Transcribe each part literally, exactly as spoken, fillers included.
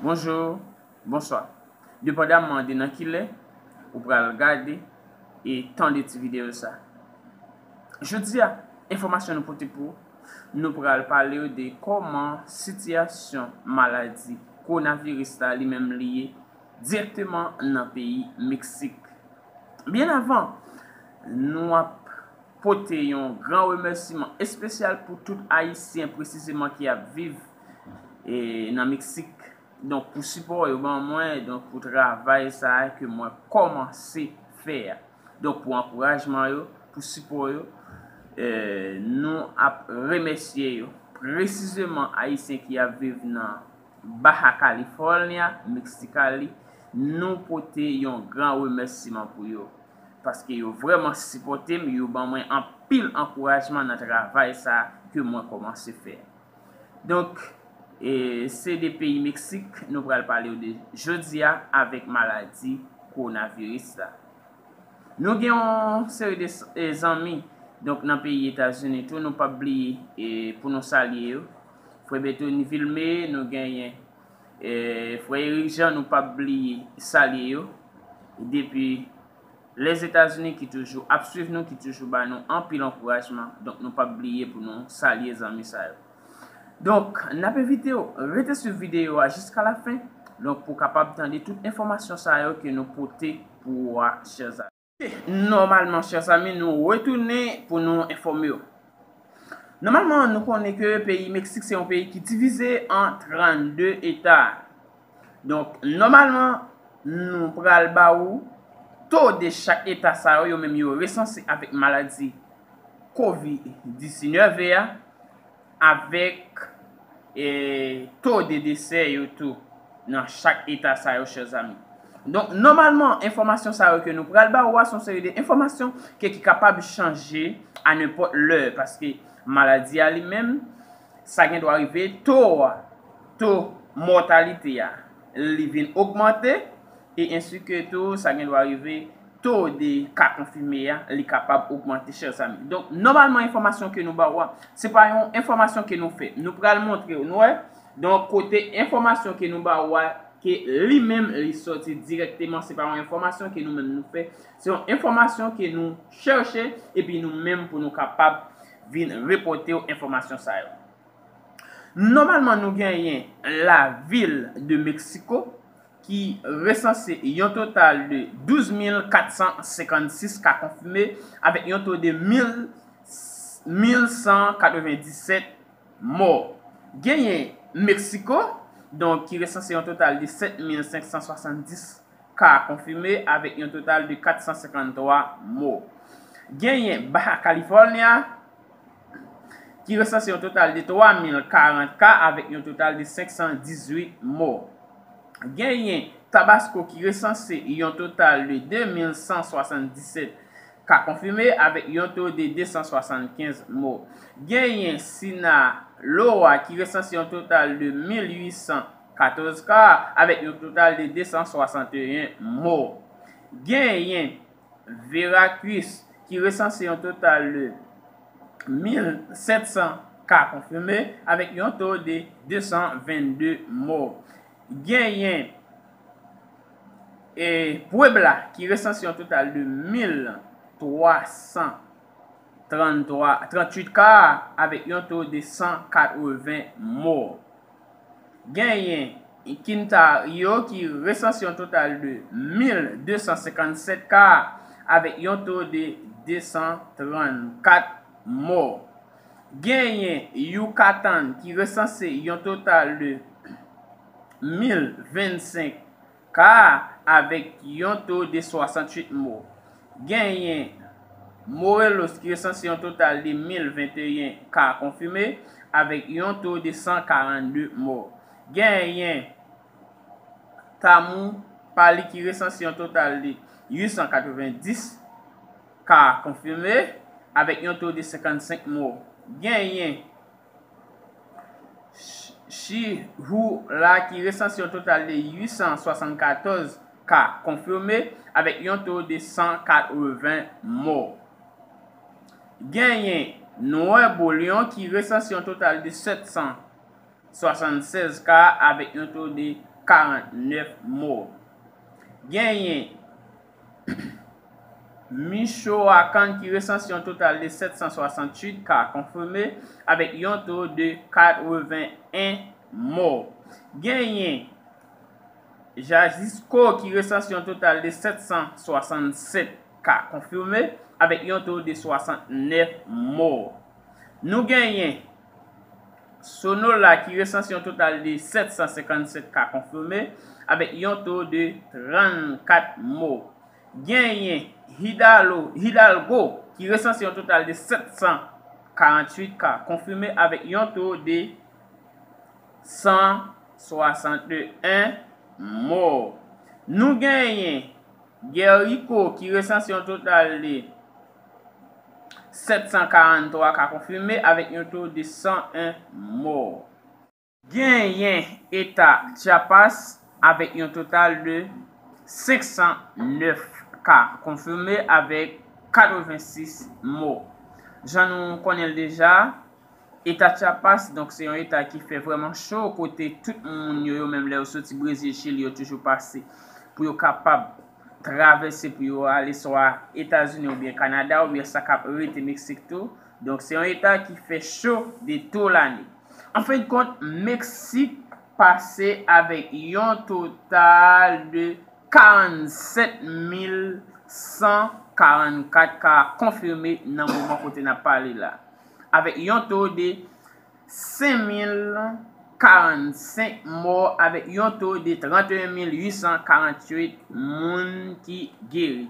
Bonjou, bonswa. Depandamman de nan ki lè ou pral gade e tande ti videyo sa. Jodi a, enfòmasyon nou pote pou ou, nou pral pale w de kòman sitiyasyon maladi kowonaviris la li menm li ye dirèkteman nan peyi Meksik. Byen avan, nou ap pote yon gran remèsiman espesyal pou tout Ayisyen presizeman ki ap viv e nan Meksik. Donk, pou sipò yo ban mwen, donk, pou travay sa a ke mwen kòmanse fè a. Donk, pou ankourajman yo, pou sipò yo, e, nou ap remèsye yo. Presizeman, Ayisyen ki ap viv nan Baja California, Mexicali, nou pote yon gran remèsiman pou yo. Paske yo vrèman sipòte m, yo ban mwen anpil ankourajman nan travay sa a ke mwen kòmanse fè. Donk, e, se de peyi Meksik nou pral pale w de jodi a avèk maladi kowonaviris la. Nou gen yon seri de s- e, zanmi, donk, nan peyi Etazini tou, nou p ap bliye e, pou nou salye yo. Frè Bertony Vilmé, nou genyen e, frè Eric Jean, nou p ap bliye salye yo. Depi Lèzetazini ki toujou ap swiv nou, ki toujou ba nou anpil ankourajman. Donk, nou p ap bliye pou nou salye zanmi sa yo. Donk, n ap envite w rete swiv videyo a jiska lafen, donk, pou w kapab tande tout enfòmasyon sa yo ke nou pote pou ou a, chè zanmi. Nòmalman, chè zanmi, nou retounen pou nou enfòme w. Nòmalman, nou konnen ke peyi Meksik se yon peyi ki divize an trannde eta. Donk, nòmalman, nou pral ba ou to de chak eta sa yo, yo menm yo resanse avèk maladi kovid diznèf a, avèk e, to de desè yo tou nan chak eta sa yo, chè zanmi. Donk, nòmalman, enfòmasyon sa yo ke nou pral ba ou a, se yon seri de enfòmasyon ke ki kapab chanje a nenpòt lè, paske maladi a li menm, sa gen dwa rive to a, to mòtalite a, li vin ogmante, e ensi ke tou, sa gen dwa rive to de ka konfime a, li kapab ogmante, chè zanmi. Donk, nòmalman, enfòmasyon ke nou ba ou a, se pa yon enfòmasyon ke nou fè. Nou pral montre w, nou wè. Donk, kote enfòmasyon ke nou ba ou a, ke li menm, li sòti dirèkteman, se pa yon enfòmasyon ke nou menm nou fè. Se yon enfòmasyon ke nou chèche, epi nou menm pou nou kapab vin repòte w enfòmasyon sa yo. Nòmalman, nou genyen lavil de Meksiko ki resanse yon total de douz mil kat san senkannsis ka konfime, avèk yon to de mil, mil san katrevenndisèt mò. Genyen Meksiko, donk, ki resanse yon total de sèt mil senk san swasanndis ka konfime, avèk yon total de kat san senkanntwa mò. Genyen Baja California, ki resanse yon total de twa mil karant ka, avèk yon total de senk san dizuit mò. Genyen Tabasco, ki resanse yon total de de mil san swasanndisèt ka konfime, avèk yon to de de san swasannkenz mò. Genyen Sinaloa, ki resanse yon total de mil uit san katòz ka, avèk yon total de de san swasanteyen mò. Genyen Veracruz, ki resanse yon total de mil sèt san ka konfime, avèk yon to de de san vennde mò. Genyen e, Puebla, ki resanse yon total de mil twa san tranntwa, tranntuit ka, avèk yon to de san katreven mò. Genyen Quintana Roo, ki resanse yon total de mil de san senkannsèt ka, avèk yon to de de san trannkat mò. Genyen Yucatan, ki resanse yon total de mil vennsenk ka, avèk yon to de swasantuit mò. Genyen Morelos, ki resanse yon total de mil venteyen ka konfime, avèk yon to de san karannde mò. Genyen Tamaulipas, ki resanse yon total de uit san katrevenndis ka konfime, avèk yon to de senkannsenk mò. Genyen Chihuahua, ki resanse yon total de uit san swasannkatòz ka konfime, avèk yon to de san katreven mò. Genyen Nuevo León, ki resanse yon total de sèt san swasannsèz ka, avèk yon to de karantnèf mò. Genyen Michoacán ki resanse yon total de sèt san swasantuit ka konfime avèk yon to de katreven en mò. Genyen Jalisco ki resanse yon total de sèt san swasannsèt ka konfime avèk yon to de swasantnèf mò. Nou genyen Sonora ki resanse yon total de sèt san senkannsèt ka konfime avèk yon to de trannkat mò. Genyen Hidalo, Hidalgo ki resanse yon total de sèt san karanntuit ka konfime avèk yon to de san swasanten mò. Nou genyen Guerrico ki resanse yon total de sèt san karanntwa ka konfime avèk yon to de san en mò. Genyen eta Chiapas avèk yon total de senk san nèf ka konfime avèk katrevensis mò. Jan nou konnen l deja, eta Chiapas, donk, se yon eta ki fè vrèman cho, kote tout moun yo, yo menm lè yo soti Brezil, Chili, yo toujou pase pou yo kapab travèse, pou yo ale swa Etazini oubyen Kanada, oubyen sa k ap rete Meksik tou. Donk, se yon eta ki fè cho de tou lane. Anfendkont, Meksik pase avèk yon total de karannsèt mil san karannkat ka konfime nan moman kote n ap pale la, avèk yon to de senk mil karannsenk mò, avèk yon to de tranteyen mil uit san karanntuit moun ki geri.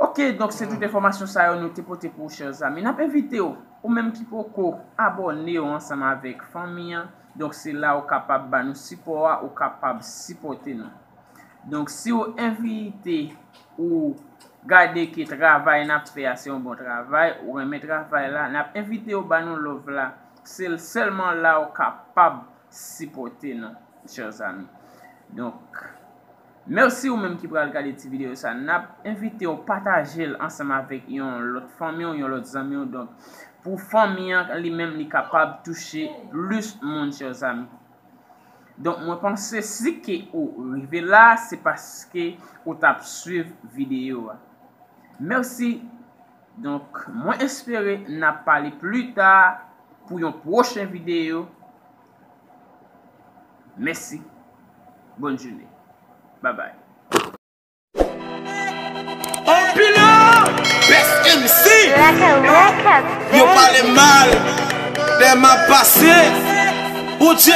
Ok, donk se tout enfòmasyon sa yo nou te pote pou ou, chè zanmi. N ap envite w, ou menm ki poko abòne w ansanm avèk fanmi an, donk se la ou kapab ba nou sipò a, ou kapab sipòte nou. Donk, si w envite ou gade ke travay n ap fè a se yon bon travay, ou renmen travay la, n ap envite w ba nou love la. Se sèlman la ou kapab sipòte nou, chè zanmi. Donk, mèsi ou menm ki pral gade ti videyo sa. N ap envite w pataje l ansanm avèk yon lòt fanmi w, yon lòt zanmi w. Donk, pou fanmi an li menm li kapab touche plis moun, chè zanmi. Donk, mwen panse si ke ou rive la, se paske ou t ap swiv videyo a. Mèsi. Donk, mwen espere n ap pale pli ta pou yon pwochen videyo. Mèsi. Bòn jounen. Babay. Anpil yo! Best M C! Yo pale mal, lè m ap pase, Bondye